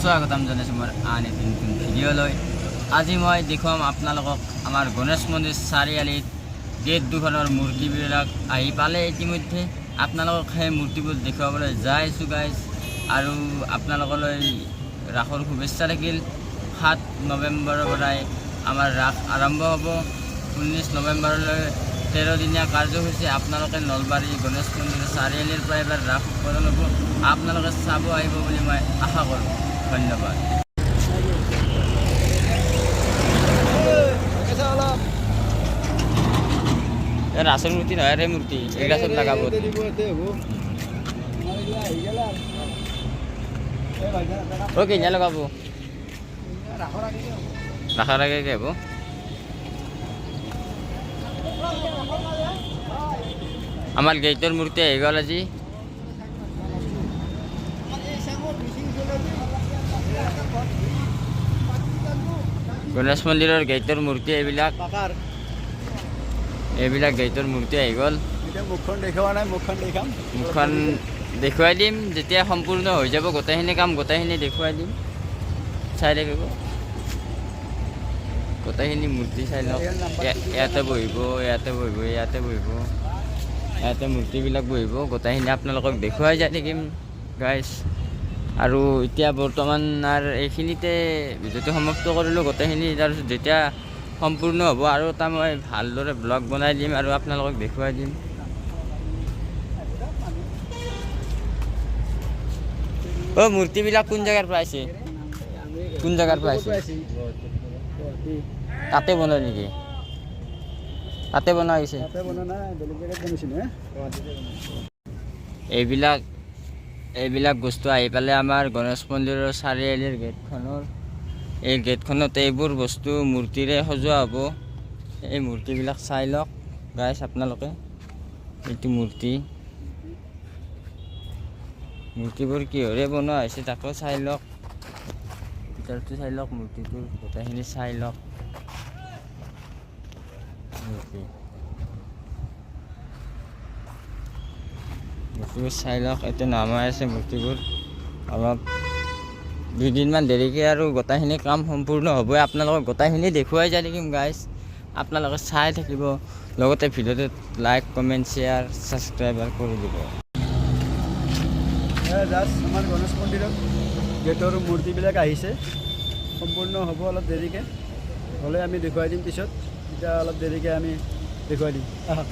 স্বাগতম জনাইছোঁ মোৰ আন এটি নতুন ভিডিঅ'লৈ। আজি মই দেখুৱাম আপোনালোকক আমাৰ গণেশ মন্দিৰ চাৰিআলিত গেট দুখনৰ মূৰ্তিবিলাক আহি পালে ইতিমধ্যে। আপোনালোকক সেই মূৰ্তিবোৰ দেখুৱাবলৈ যাই আছোঁ গাইজ। আৰু আপোনালোকলৈ ৰাসৰ শুভেচ্ছা থাকিল। 7 নৱেম্বৰৰ পৰাই আমাৰ ৰাস আৰম্ভ হ'ব। 19 নৱেম্বৰলৈ 13 দিনীয়া কাৰ্যসূচী। আপোনালোকে নলবাৰী গণেশ মন্দিৰ চাৰিআলিৰ পৰা এবাৰ ৰাস উৎপাদন হ'ব, আপোনালোকে চাব আহিব বুলি মই আশা কৰোঁ। ধন্যবাদ। এই ৰাসৰ মূৰ্তি নহয় ৰে, মূৰ্তি এইগিলা চব লগাব। অ, কেতিয়া লগাব? ৰাসৰ আগে আগে হ'ব। আমাৰ গেইটৰ মূৰ্তি আহি গ'ল আজি। গণেশ মন্দিৰৰ গেইটৰ মূৰ্তি এইবিলাক। এইবিলাক গেইটৰ মূৰ্তি আহি গ'ল। মুখখন দেখুওৱা নাই, মুখখন দেখাম। মুখখন দেখুৱাই দিম যেতিয়া সম্পূৰ্ণ হৈ যাব গোটেইখিনি কাম, গোটেইখিনি দেখুৱাই দিম। চাই থাকিব গোটেইখিনি মূৰ্তি, চাই লওক। ইয়াতে বহিব, ইয়াতে বহিব, ইয়াতে বহিব, ইয়াতে মূৰ্তিবিলাক বহিব। গোটেইখিনি আপোনালোকক দেখুৱাই যাই থাকিম গাইজ। আৰু এতিয়া বৰ্তমান আৰু এইখিনিতে ভিডিঅ'টো সমাপ্ত কৰিলোঁ গোটেইখিনি। তাৰপিছত যেতিয়া সম্পূৰ্ণ হ'ব আৰু এটা মই ভালদৰে ব্লগ বনাই দিম আৰু আপোনালোকক দেখুৱাই দিম। অ', মূৰ্তিবিলাক কোন জেগাৰ পৰা আহিছে? কোন জেগাৰ পৰা আহিছে? তাতে বনাই নেকি? তাতে বনোৱা হৈছে? এইবিলাক এইবিলাক বস্তু আহি পেলাই আমাৰ গণেশ মন্দিৰৰ চাৰিআলিৰ গেটখনৰ, এই গেটখনত এইবোৰ বস্তু মূৰ্তিৰে সজোৱা হ'ব। এই মূৰ্তিবিলাক চাই লওক গাইছ আপোনালোকে। এইটো মূৰ্তি, মূৰ্তিবোৰ কিহেৰে বনোৱা হৈছে তাকো চাই লওক। ভিতৰটো চাই লওক, মূৰ্তিটোৰ গোটেইখিনি চাই লওক। মূৰ্তি মূৰ্তিবোৰ চাই লওক। এতিয়া নামাই আছে মূৰ্তিবোৰ। অলপ দুদিনমান দেৰিকৈ আৰু গোটেইখিনি কাম সম্পূৰ্ণ হ'বই। আপোনালোকক গোটেইখিনি দেখুৱাই যাই থাকিম গাইজ, আপোনালোকে চাই থাকিব। লগতে ভিডিঅ'টোত লাইক, কমেণ্ট, শ্বেয়াৰ, ছাবস্ক্ৰাইবাৰ কৰি দিব। জাষ্ট আমাৰ গণেশ মন্দিৰত গেটৰ মূৰ্তিবিলাক আহিছে। সম্পূৰ্ণ হ'ব অলপ দেৰিকৈ হ'লে আমি দেখুৱাই দিম পিছত। এতিয়া অলপ দেৰিকৈ আমি দেখুৱাই দিম, আহা।